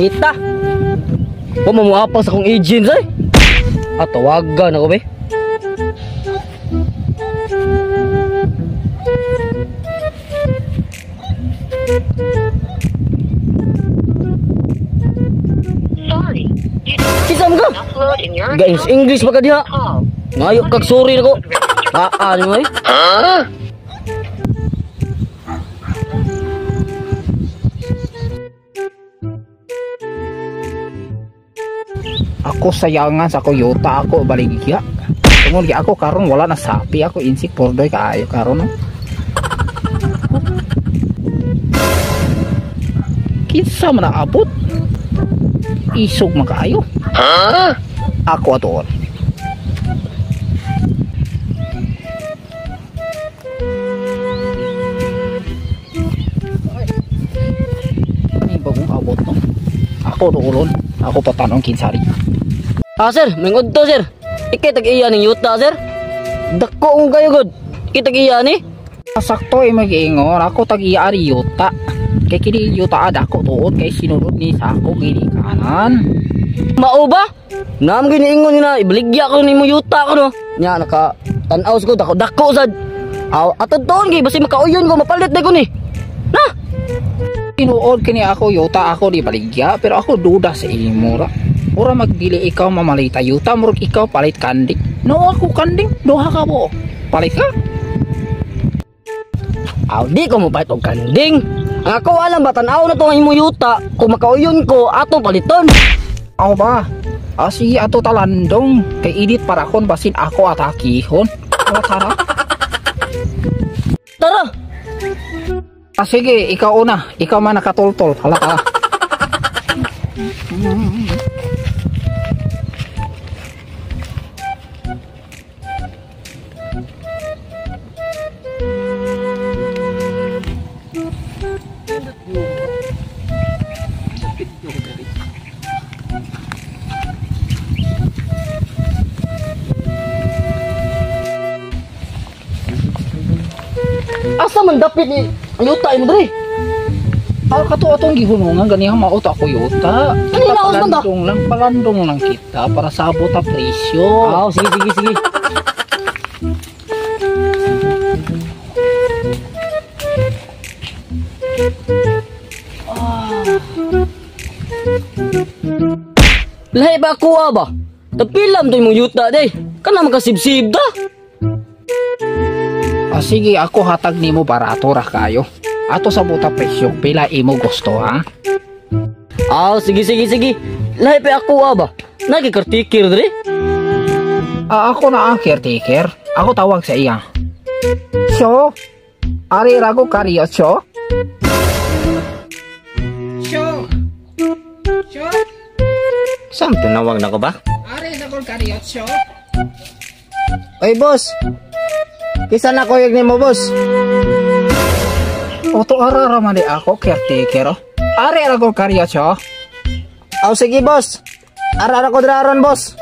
Punyita. Wa mo moapang sa akong agent ay. Ah, tawagan ako be. Sorry, you do not Kinsa man ka? have enough load in your Ga account English ba ka diha? call. Ngayo kag sorry nako. Ah, mo ay. Ako sayangan sa ako yuta ako baligya. Tungod kay ako karon wala na sapi ako insik pordoy kaayo karon no. Kinsa man naabot? Isog man kaayo. Ako atuon. Ano bagong abot no? Ako doolon. Ako patanong kinsari. Ah, sir, may to sir. Ikay tag iya ning yuta, sir. Dako kong kayo god. Ikay tag iya ni. Sakto ay mag-iingon. Ako tag-iya ari yuta. Kay kini yuta ada ako tuod kay sinunod ni sa ako ginikanan. Mao ba? Naam giniingon na ibaligya ko nimo yuta ko no. Nya naka tan-aw ko dako dako sad. Aw atod tuon gyud basi makauyon ko mapalit na ko ni. Na. Tinuod kini ako yuta ako di baligya pero ako duda sa imo ra. Ura magdili ikaw mamalita yuta murag ikaw palit kanding. No ako kanding duha ka mo. Palit ka? Aw di ko mopalit og kanding. Ang ako alam ba tan-aw na to ang imo yuta kung makauyon ko atong paliton. Ako ba? Ah, sige ato talandong kay edit para kon basin ako atakihon. Tara tara. Tara. Ah, sige, ikaw una. Ikaw man nakatultol. Hala ka. Asa man dapit ni ang yuta imo diri? Ah, kato atong gihunungan ganiha mao to ako yuta. Ano yung naos man ba? Palandong lang kita para sabot ang presyo. Aw, sige sige sige. Ah. Lahi ba ako ba? Tapilam to imong yuta day. Kana makasibsib ta. Ah, sige, ako hatag nimo barato ra kayo. Ato sa buta presyo, pila imo gusto ha? Aw, sige sige sige. Lahi pa ako ba? Nagi kartikir diri. Ah, ako na ang caretaker. Ako tawag sa iya. So, ari rago kariyo so. So. So, Saan tinawag na ko ba? ari rago kariyo so. Oy, boss. Kisa na kuyog nimo, boss. Oto ara ra man di ako caretaker. Oh. Ari rago kariyo so. Aw, sige, boss. Ara-ara ko dira aron, boss.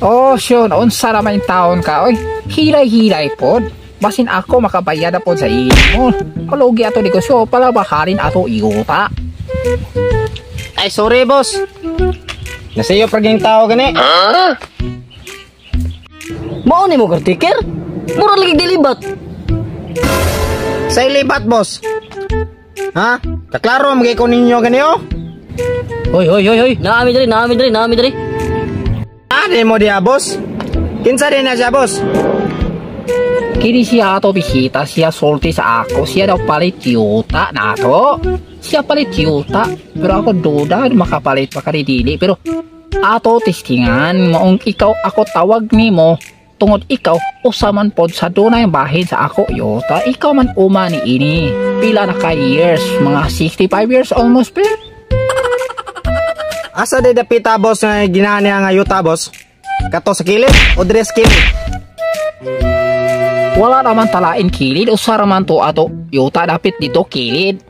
Oh, sure. Unsa ra man taon ka, oy. Hilay-hilay pod. Basin ako makabayad na pod sa imo. Malugi ato negosyo pala bahalin ato yuta. Ay, sorry, boss. Nasiyo praging tao gani. Mao ni mo kartikir? Mura lagi dilibat. Sa ilibat, boss. Ha? Kaklaro magay ko ninyo gani oh. Hoy hoy hoy hoy, naami diri, naami diri, naami diri. Ani mo diha, boss? Kinsa din na siya, boss? Kini siya ato bisita, siya sulti sa ako, siya daw palit yuta na ato. Siya palit yuta, pero ako duda makapalit pa dili. Pero ato testingan maong ikaw ako tawag nimo tungod ikaw usaman pod sa dunay bahin sa ako yuta. Ikaw man uma ni ini. Pila na ka years, mga 65 years almost pero. Asa di dapita, boss, nga ginahan niya nga yuta, boss? Kato sa kilid o dire sa kilid? Wala naman talain kilid, usa ra man to ato yuta dapit dito kilid.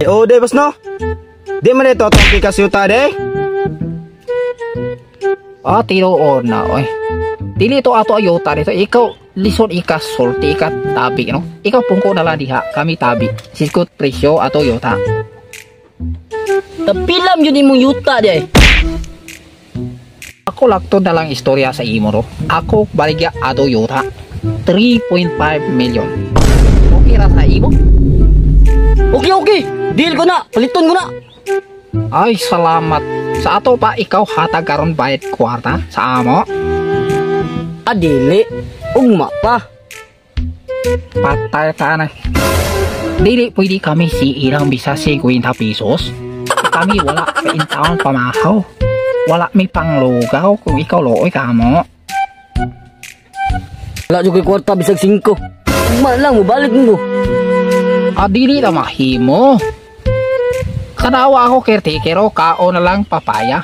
O, di, boss, no? Di man dito atong pikas yuta, de? Ah, tinuod na, oy. Dili to ato ayuta dito. Ikaw, lison ika, sulti ika, tabi, no? Ikaw pungko na lang diha, kami tabi. Siskot presyo ato yuta. Tapilam yun imong yuta di ay. Ako lakto na lang istorya sa imo ro. Ako baligya ato yuta. 3.5 million. Okay ra sa imo? Okay, okay. Deal ko na. Paliton ko na. Ay, salamat. Sa ato pa ikaw hatag karon bayad kwarta sa amo. Ah, dili. Ugma pa. Patay ka na. Dili pwede kami si ilang bisa 50 pesos. Kami wala pa in town pamahaw. Wala mi panglugaw kung ikaw looy kamo. Wala jud ko'y kwarta bisag 5. Ugma lang, mubalik mo. Ah, dili na mahimo. Kanawa ako caretaker o kaon na lang papaya.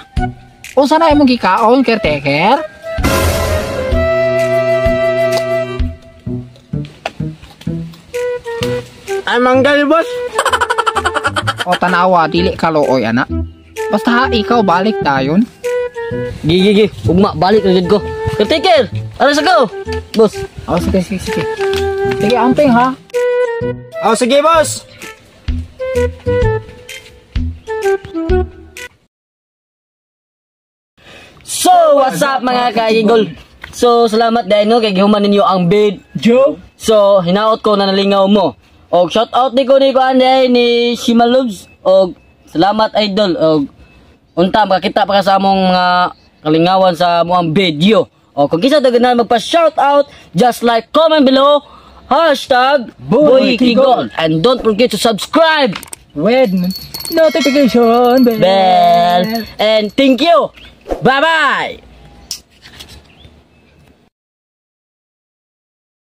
Unsa na imong gikaon, caretaker? Ay, manggal, boss. O tanawa, dili ka looy ana. Basta ha, ikaw balik dayon. Gi, gi, gi. Ugma, balik na jud ko. Caretaker, alas ako. Boss. O sige, sige, sige. Sige, amping ha. Oh, sige, boss. So, what's up mga kaigol? So, salamat dahil no, kay gihuman ninyo ang video. So, hinaot ko na nalingaw mo. Og shout out ni ko ni kuan diay ni Shimalubs. Og salamat idol. Og unta makakita pa ka sa among mga kalingawan sa among video. O kung kinsa ganahan magpa shout out, just like, comment below #BoyKigol. And don't forget to subscribe with notification bell. Bell. And thank you. Bye bye.